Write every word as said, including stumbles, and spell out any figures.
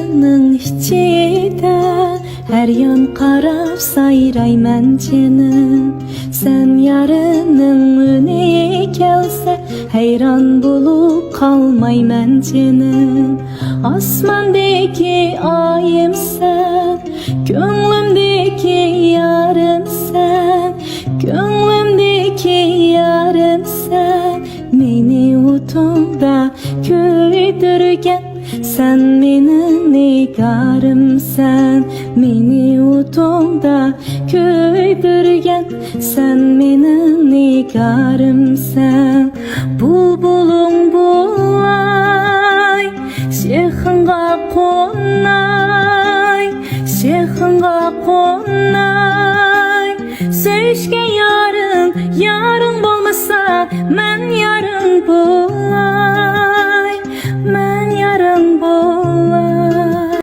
ئىچىدە ھەر يان قاراپ سايرايمەن جېنىم. سەن يارىنىڭ ئۈنى كەلسە، ھەيران بولۇپ قالمايمەن جېنىم. ئاسماندىكى ئايىمسەن، كۆڭلۈمدىكى يارىمسەن، كۆڭلۈمدىكى يارىمسەن. مېنى ئوتۇڭدا كۆيدۈرگەن، سەن مېنىڭ نىگارىمسەن. مېنى ئوتۇڭدا كۆيدۈرگەن، سەن مېنىڭ نىگارىمسەن. بۇلبۇلۇڭ بولاي، شېخىڭغا قوناي، شېخىڭغا قوناي.